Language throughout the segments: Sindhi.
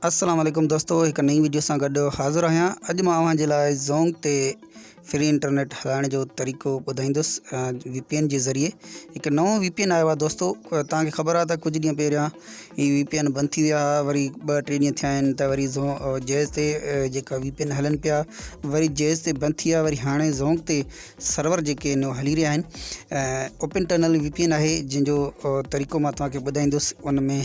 السلام عليڪم دوستو هڪ نئين ويڊيو سان گڏ حاضر آهيان اڄ مان اوهان جي لاء زونگ تي فري انٽرنيٽ هلائڻ جو طريقو ٻڌائيندس وي پي اين جي ذريعي هڪ نئون وي پي اين آيو آهي دوستو توهان کي خبر آهي ته ڪجهه ڏينهن پهريان هي وي پي اين بند ٿي ويا هئا وري ٻه ٽي ڏينهن ٿيا آهن ته وري جيز تي جيڪا وي پي اين هلن پيا وري جيز تي بند ٿي ويا وري هاڻي زونگ تي سرور جيڪي آهن هلي رهيا آهن open tunnel V P N آهي جنهن جو طريقو مان توهان کي ٻڌائيندس ان ۾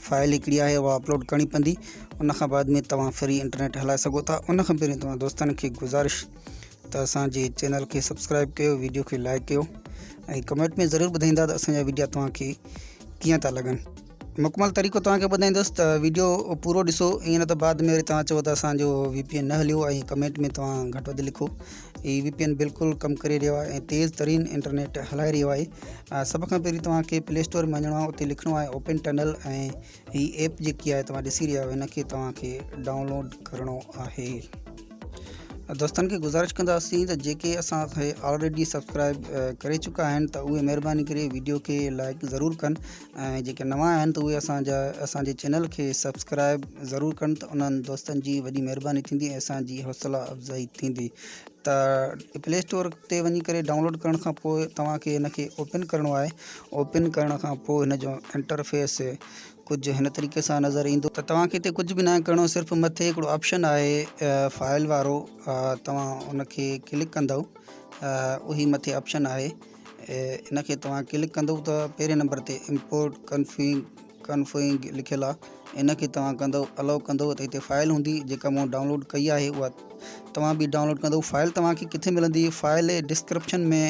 فائل هڪڙي آهي اها اپلوڊ ڪرڻي پوندي ان کان بعد ۾ توهان فري انٽرنيٽ هلائي سگهو ٿا ان کان پهرين توهان دوستن کي گذارش ته اسان جي چينل کي سبسڪرائب ڪيو ويڊيو کي لائڪ ڪيو ۽ ڪمينٽ ۾ ضرور ٻڌائيندا ته اسان جا ويڊيا توهان کي ڪيئن ٿا لڳن مڪمل طريقو توهان کي ٻڌائيندس ته ويڊيو پورو ڏسو ائين نه ته بعد ۾ وري توهان چئو ته اسان جو وي پي اين نه هليو ۽ ڪمينٽ ۾ توهان گهٽ وڌ لکو هي وي پي اين بلڪل ڪم ڪري رهيو آهي ۽ تيز ترين انٽرنيٽ هلائي رهيو آهي سڀ کان پهرين توهان کي پلي اسٽور ۾ وڃڻو آهي اتي لکڻو آهي اوپن ٽنل ۽ هي ايپ جيڪي آهي توهان ڏسي رهيا آهيو هن کي توهان کي ڊائونلوڊ ڪرڻو آهي دوستن کي گذارش ڪنداسين ته جيڪي اسان کي آلريڊي سبسڪرائب ڪري چڪا آهن ته اهي مهرباني ڪري ويڊيو کي لائڪ ضرور ڪن ۽ جيڪي نوان آهن ته اهي اسان جا اسان جي چينل کي سبسڪرائب ضرور ڪن ته انهن دوستن جي وڏي مهرباني ٿيندي ۽ اسان جي حوصلا افزائي ٿيندي ته پلي اسٽور تي وڃي ڪري ڊائونلوڊ ڪرڻ کان پوء توهان کي هن کي اوپن ڪرڻو آهي اوپن ڪرڻ کان پوء هن جو انٽرفيس ڪجهه هن طريقي سان نظر ايندو ته توهان کي هتي ڪجهه به ناهي ڪرڻو صرف مٿي هڪڙو آپشن آهي فائل وارو توهان ان کي ڪلڪ ڪندو اهي مٿي آپشن آهي ان کي توهان ڪلڪ ڪندو ته پهرين نمبر تي امپورٽ ڪنفيگ ڪنفيگ لکيل آهي ان کي توهان ڪندو الو ڪندو ته هتي فائل هوندي جيڪا مون ڊائونلوڊ ڪئي آهي اها توهان به ڊائونلوڊ ڪندو فائل توهان کي ڪٿي ملندي فائل ڊسڪرپشن ۾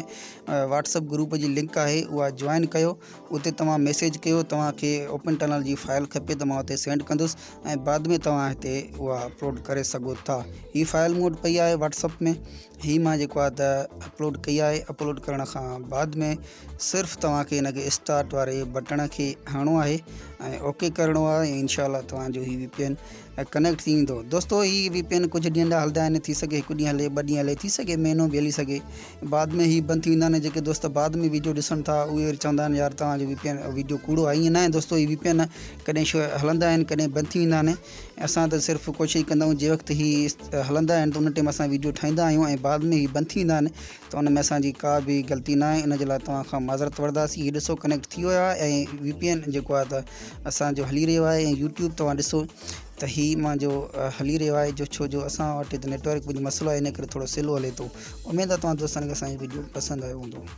واٽسپ گروپ جي لنڪ آهي اها جوائن ڪيو اتي توهان ميسيج ڪيو توهان کي اوپن ٽنل جي فائل کپي ته مان اتي سينڊ ڪندس ۽ بعد ۾ توهان هتي اها اپلوڊ ڪري سگهو ٿا هي فائل مون وٽ پئي آهي واٽسپ ۾ هي مان جيڪو آهي ته اپلوڊ ڪئي آهي اپلوڊ ڪرڻ کان بعد ۾ صرف توهان کي هن کي اسٽارٽ واري بٽڻ کي هڻڻو آهي ۽ اوڪي ڪرڻو آهي ۽ انشاء الله توهان جو هي وي پي اين ڪنيڪٽ ٿي ويندو دوستو هي وي پي اين ڪجهه ڏينهن لاء هلندا آهن ٿي سگهي هڪ ڏينهن هلي ٻه ڏينهن هلي ٿي سگهي مهينو به هلي سگهي بعد ۾ هي بند ٿي ويندا آهن جيڪي دوست بعد ۾ ويڊيو ڏسن ٿا اهي وري چوندا آهن يار توهان جو وي پي اين ويڊيو ڪوڙو آهي ائين ناهي دوستو هي وي پي اين ڪڏهن هلندا آهن ڪڏهن بند ٿي ويندا آهن اسان ته صرف ڪوشش ڪندا آهيون جي وقت هي هلندا آهن ته ان ٽيم اسان ويڊيو ٺاهيندا آهيون ۽ بعد ۾ هي بند ٿي ويندا آهن ته ان ۾ اسان جي ڪا به غلطي نه آهي ان جي لاء توهان کان معذرت وٺنداسين هي ڏسو ڪنيڪٽ ٿي ويو آهي ۽ وي پي اين جيڪو آهي ته اسان جو هلي رهيو آهي ۽ يوٽيوب توهان ڏسو ته هي منهنجو هلي رهيو آهي جو ڇو جو اسان وٽ هتي نيٽورڪ جو مسئلو آهي ان ڪري ٿورو سلو هلي ٿو اميد آهي توهان دوستن کي اسان جو ويڊيو پسند آيو هوندو.